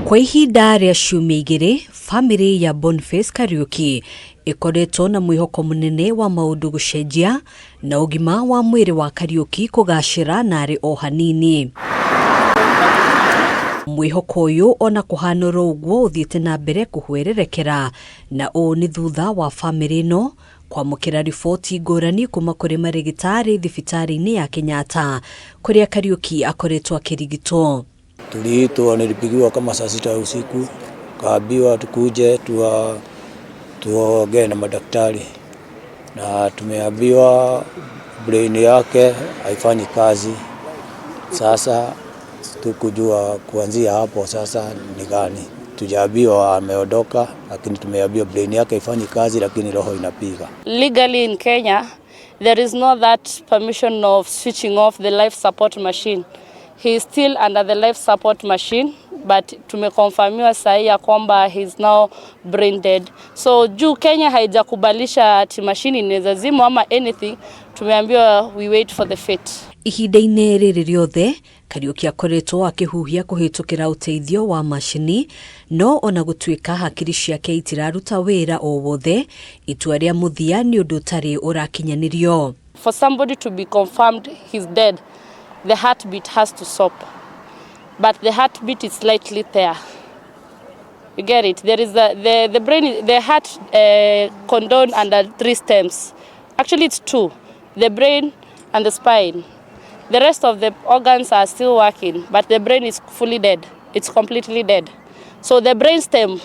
Kwa ihinda rĩa ciumia 2, bamĩrĩ ya Boniface Kariuki ĩkoretwo na mwĩhoko mũnene wa maũndũ gũcenjia na ũgima wa mwĩrĩ wa Kariuki kũgacĩra narĩ o hanini. Mwĩhoko ũyũ ona kũhana oro ũguo ũthiĩte na mbere kũhwererekera, na ũũ nĩ thutha wa bamĩrĩ ĩno kwamũkĩra riboti ngũrani kuma kũrĩ marĩgĩtarĩ thibitarĩ-inĩ ya Kenyatta kũrĩa Kariuki akoretwo akĩrigitwo. Tuliitwa, nilipigiwa kama saa 6 ya usiku, kaambiwa tukuje tuongee na madaktari, na tumeambiwa brain yake haifanyi kazi. Sasa tukujua kuanzia hapo sasa ni gani. Tujaambiwa ameondoka, lakini tumeambiwa brain yake haifanyi kazi, lakini roho inapiga. Legally in Kenya, there is no that permission of switching off the life support machine. He is still under the life support machine, but tumekonfirmiwa sahi ya kwamba he is now brain dead. So juu Kenya haijakubalisha ati machine inaweza zimwa ama anything, tumeambiwa we wait for the fate. Ihinda-inĩ rĩrĩ rĩothe Kariuki akoretwo akĩhuhia kũhĩtũkĩra ũteithio wa macini, no ona gũtuĩka hakiri ciake itiraruta wĩra o wothe, itua rĩa mũthia nĩ ũndũ ũtarĩ ũrakinyanĩrio. For somebody to be confirmed he's dead, the heartbeat has to stop. But the heartbeat is slightly there. You get it? There is the brain, the heart condone under 3 stems. Actually, it's 2, the brain and the spine. The rest of the organs are still working, but the brain is fully dead. It's completely dead. So the brain stem,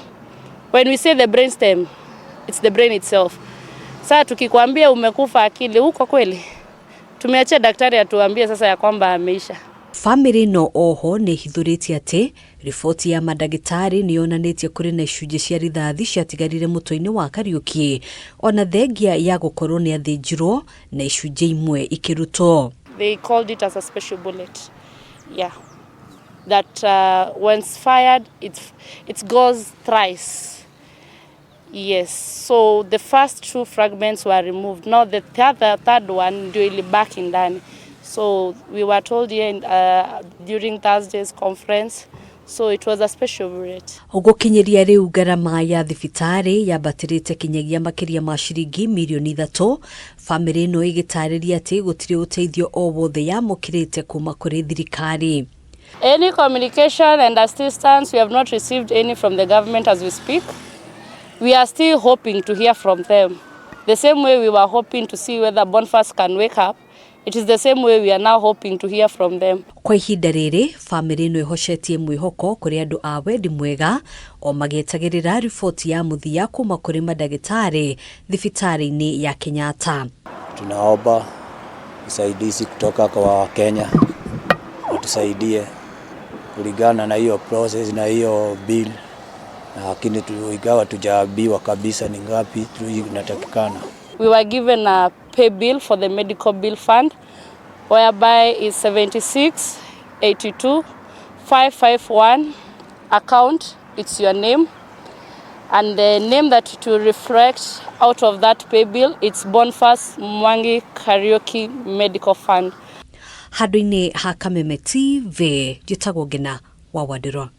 when we say the brain stem, it's the brain itself. Sasa tukikwambia umekufa akili, uko kweli? Tumeachia daktari atuambie sasa ya kwamba ameisha. Famĩlĩ no oho nĩ ĩhithũrĩtie atĩ riboti ya mandagĩtarĩ nĩ yonanĩtie kũrĩ na icunjĩ cia rithathi ciatigarire mũtwe-inĩ wa Kariuki, ona thengia ya gũkorwo nĩ athĩnjirwo na icunjĩ imwe ikĩrutwo. They called it as a special bullet. Yeah. That when it's fired, it goes thrice. Yes. So the first 2 fragments were removed. Now the third one ndio ilibaki ndani. So we were told here during Thursday's conference. So it was a special bullet. Gũkinyĩria rĩu ngarama ya thibitarĩ yambatĩrĩte kinyagia makĩria ma ciringi mirioni 3, bamĩrĩ ĩno ĩgĩtarĩria atĩ gũtirĩ ũteithio o wothe yamũkĩrĩte kuma kũrĩ thirikari. Any communication and assistance, we have not received any from the government as we speak. We are still hoping to hear from them. The same way we were hoping to see whether Boniface can wake up, it is the same way we are now hoping to hear from them. Kwa ihinda rĩrĩ, bamĩrĩ ĩno ĩhocetie mwĩhoko kũrĩ andũ a wendi mwega o magĩetagĩrĩra riboti ya mũthia kuma kũrĩ mandagĩtarĩ thibitarĩ-inĩ ya Kenyatta. Tunaomba usaidizi kutoka kwa Wakenya watusaidie kulingana na hiyo process na hiyo bill, lakini ingawa tujaambiwa kabisa ni ngapi inatakikana. We were given a pay bill for the medical bill fund whereby is 76 82 551 account, it's your name, and the name that it will reflect out of that pay bill, it's Boniface Mwangi Kariuki Medical Fund. Handũ-inĩ ha Kameme TV, njĩtagwo Ngina wa Wandirwa.